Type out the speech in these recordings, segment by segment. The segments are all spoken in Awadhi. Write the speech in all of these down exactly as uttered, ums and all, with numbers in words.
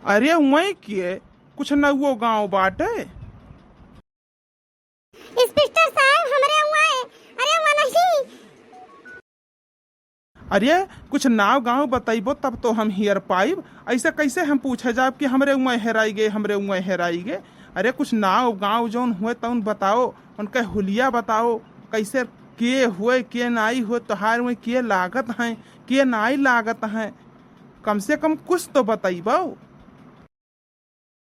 अरे उवै के कुछ नउवो गाँव बाटे? Inspector साहब, हमरे उवै, अरे उवै नहीं। अरे कुछ नाव गाँव बतइबो तब तो हम हियर पाइब। अइसे कइसे हम पूछे जाब कि हमरे उवै हेराइ गए, हमरे उवै हेराइ गए? अरे कुछ नाव गाँव जउन हुए तउन बताओ, उनके हुलिया बताओ, कइसे के हुए, के नाई हुए, तोहार उवै के लागत हैं, के नाई लागत हैं, कम से कम कुछ तो बतइबो।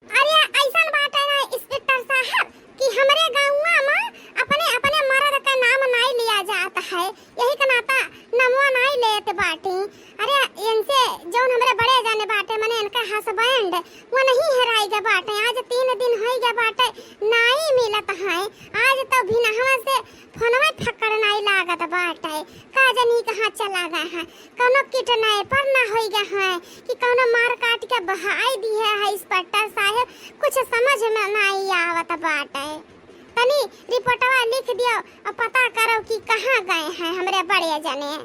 अरे अइसन बाटे ना Inspector साहब कि हमरे गउँवा मा अपने, अपने मरद का नाम नाई लिया जात है, यही के नाता नमवा नाई लेत बाटी। अरे इनसे जउन हमरे बड़े जाने बाटे, मने इनका husband, उवै नहीं हेराइ गए बाटे। आज तीन दिन होइ गए बाटे, नाई मिलत हैं। आज तो भिनहवा से फोनवै फक्कड़ नाई लागत बाटे, का जनी कहाँ चला गए हैं। कउनो kidnapper ना होइ गए हैं कि कउनो मार काट के बहाइ दिहे हैं Inspector साहब, कुछ समझ में नाई आवत बाटे। तनी रिपोर्टवा लिख दियो अउर पता करो कि कहाँ गए हैं हमरे बड़े जने।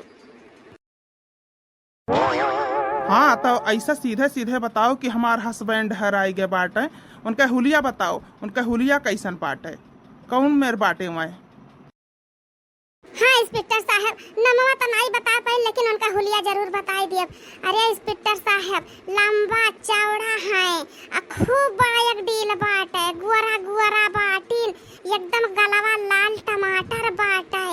हाँ, तो अइसा सीधे सीधे बताओ कि हमार husband हेराइ गए बाटे, उनके हुलिया बताओ, उनके हुलिया कइसन बाटे, कउन मेर बाटे उवै? हाँ Inspector साहब, नमवा तो नाई बता पाई, लेकिन उनका हुलिया जरूर बताइ दियब। अरे Inspector साहब, लंबा चौड़ा हैं, अ खूब बड़ा एक डील बाटे, गुअरा गुअरा बाटिन, एकदम गलवा लाल टमाटर बाटे।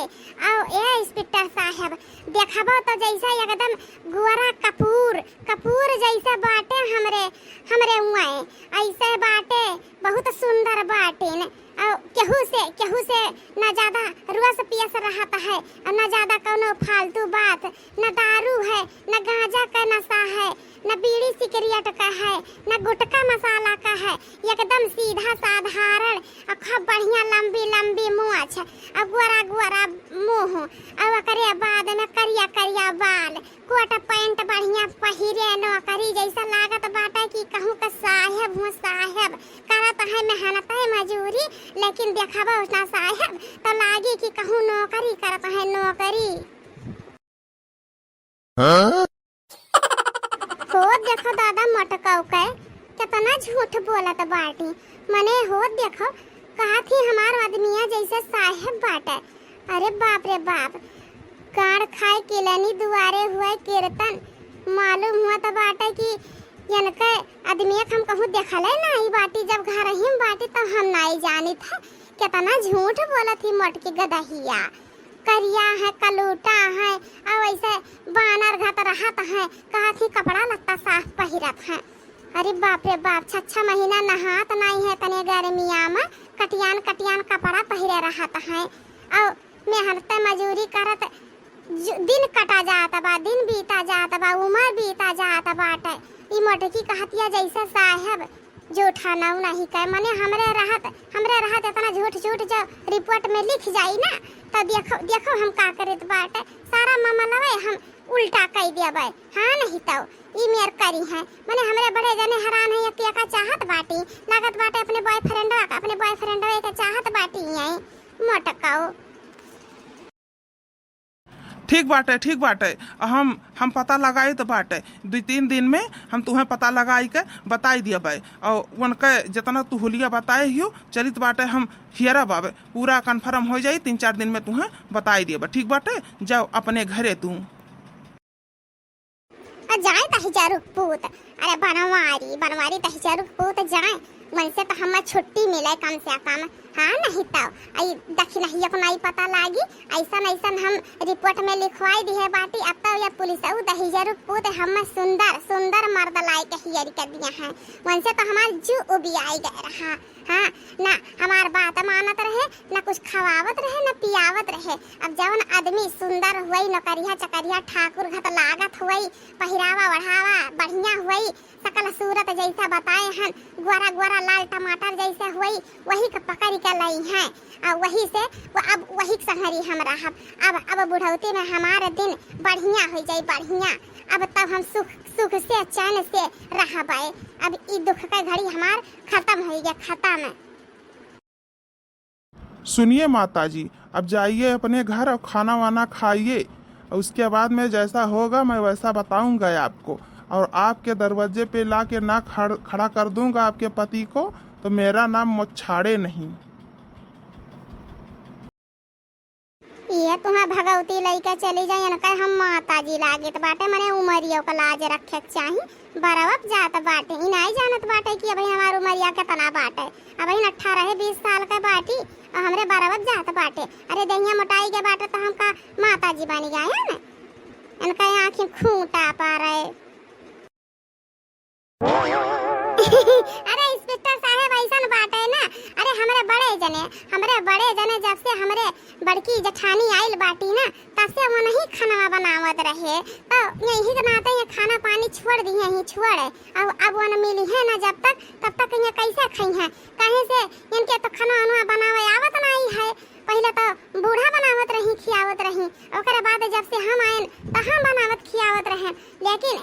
अउ ए Inspector साहब, देखबो तो जइसे एकदम गुअरा कपूर, कपूर जइसे बाटे हमरे, हमरे उवै, अइसे बाटे, बहुत सुंदर बाटिन। अउ केहू से, केहू से ना ज्यादा रोस पियस रहत है, अउ ना ज्यादा कउनो फालतू बात, ना दारू है, ना गांजा का नशा है, ना बीड़ी सिगरेट का है, ना गुटखा मसाला का है, एकदम सीधा साधारण, अउ खूब बढ़िया लंबी लंबी मोछ, अउ गोरा गोरा मुँह, अउ ओकरे बाद में करिया करिया बाल, कोट पैंट बढ़िया पहिरे, नौकरी जइसा लागत बाटे कि कहूँ का साहेब हुआ साहेब। करत है मेहनत है मजूरी, लेकिन देखबो ना साहेब तो लागी कि कहूँ नौकरी करत है नौकरी। हाँ? हो देखो दादा मटकऊ के केतना झूठ बोलत बाटी। मने हो देखो, कहत ही हमार आदमिया जइसे साहेब बाटे। अरे बाप रे बाप, गाड़ खाए किलनी दुआरे हुए कीर्तन। मालूम हुआ त बाटे कि यनके आदमिया के हम कहूँ देखले नाई बाटी, जब घरही में बाटी तब हम नाई जानित है। केतना झूठ बोलत ही मोटकी गदहिया। करिया है, कलूटा है, अउ अइसे बानर घत रहत है, कहत ही कपड़ा लत्ता साफ पहिरत है। अरे बाप रे बाप, छह छह महीना नहात नाई है तने गर्मिया में, कटियान कटियान कपड़ा पहिरे रहत है। अउ मेहनत मजूरी करत जु-, दिन कटा जात बा, दिन बीता जात बा, उमर बीता जात बाटे। ई मोटकी कहतिया जइसे साहेब झूठा नाऊ नहीं कहे, मने हमरे रहत, हमरे रहत इतना झूठ झूठ जो रिपोर्ट में लिख जाई ना, तो देखो, देखो हम का करत बाटे, सारा मामलवे हम उल्टा कई देबे। हाँ नहीं तो ई मेर करी है, मने हमरे बड़े जने हैरान है, एक एका चाहत बाटी, लागत बाटे अपने बॉयफ्रेंडवा का, अपने बॉयफ्रेंडवा के चाहत बाटी है मोटकाऊ। ठीक बाटे, ठीक बाटे। हम, हम पता लगाइत बाटे, दुइ तीन दिन में हम तुहें पता लगाई के बताई दियबे। अउर उनके जितना तू हुलिया बताए हियो, चलित बाटे हम हियरा बाबे, पूरा confirm होइ जाई, तीन चार दिन में तुहें बताई दियबे। ठीक बाटे, जाओ अपने घरे तू। आ जाए दहिजरू पूत, अरे बनवारी, बनवारी दहिजरू पूत जाए, मन से तो हमें छुट्टी मिले कम से कम। हाँ, नहीं तो आई दखिनहिया को नहीं पता लागी, अइसन अइसन हम रिपोर्ट में लिखवाई दिहे बाटी। अब तो ये पुलिस ऊ दहिजरू पूत हमें सुंदर सुंदर मर्द लाए के हियर के दिया है, मन से तो हमार जू उबियाई गए रहा। हाँ, ना हमार बात मानत रहे, ना कुछ खवावत रहे, ना पियावत रहे। अब जवन आदमी सुंदर हुई, नौकरिया चकरिया ठाकुर घत लागत हुई, पहिरावा ओढ़ावा बढ़िया हुई, सकल सूरत जैसा बताए हन, ग्वारा ग्वारा लाल टमाटर जैसे हुई, वही के पकड़ के लई हैं। आ वही से वो, अब वही के संहरी हम रहब। अब, अब बुढ़ौती में हमारे दिन बढ़िया हो जाई, बढ़िया। अब तब हम सुख, सुख से, चैन से रहबे। अब ई दुख के घड़ी हमार खत्म होइ गया, खत्म। सुनिए माता जी, अब जाइए अपने घर और खाना वाना खाइए, और उसके बाद में जैसा होगा मैं वैसा बताऊंगा आपको। और आपके दरवाजे पे ला के ना खड़-, खड़ा कर दूंगा आपके पति को, तो मेरा नाम मोछाड़े नहीं। ये तुहाँ भगवती लइके चली जाई, इनका हम माता जी लागत बाटे, मने उमरियो का लाज रखे के चाही। बरवत जात बाटे, ई नाई जानत बाटे कि अबही हमार उमरिया केतना बाटे। अबही अठारह बीस साल के बाटी और हमरे बरवत जात बाटे। अरे देहिया मोटाई के बाटे तो हम का माता जी बन गए हैं ना? इनका आँखी खूंटा पारे। अरे इंस्पेक्टर साहब, ऐसन बाटे ना, अरे हमरे बड़े जने, हमरे बड़े जने जब से हमरे बड़की जेठानी आइल बाटी ना, तब से वो नहीं खाना बनावत रहे। तो यही के नाते ये खाना पानी छोड़ दिए ही छोड़े। अब, अब वो न मिली है ना जब तक, तब तक ये कैसे खाई हैं? कहीं से इनके तो खाना वाना बनावे आवत नहीं है। पहले तो बूढ़ा बनावत रही, खियावत रही, ओकरे बाद जब से हम आयन तो हम बनावत खियावत रहेन। लेकिन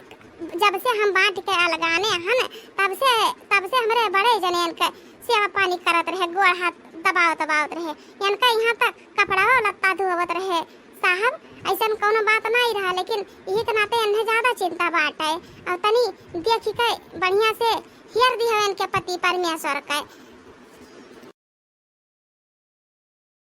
जब से हम बांट के अलगाने हन, तब से, तब से हमरे बड़े जने इनके सेवा पानी करत रहे, गोड़ हाथ दबावत दबावत रहे, इनका यहाँ तक कपड़ा लत्ता धोवत रहे। साहब, ऐसन कौनो बात नहीं रहा, लेकिन यही के नाते इन्हें ज्यादा चिंता बाटे। और तनी देखी के बढ़िया से हेर दी हवे इनके पति परमेश्वर के।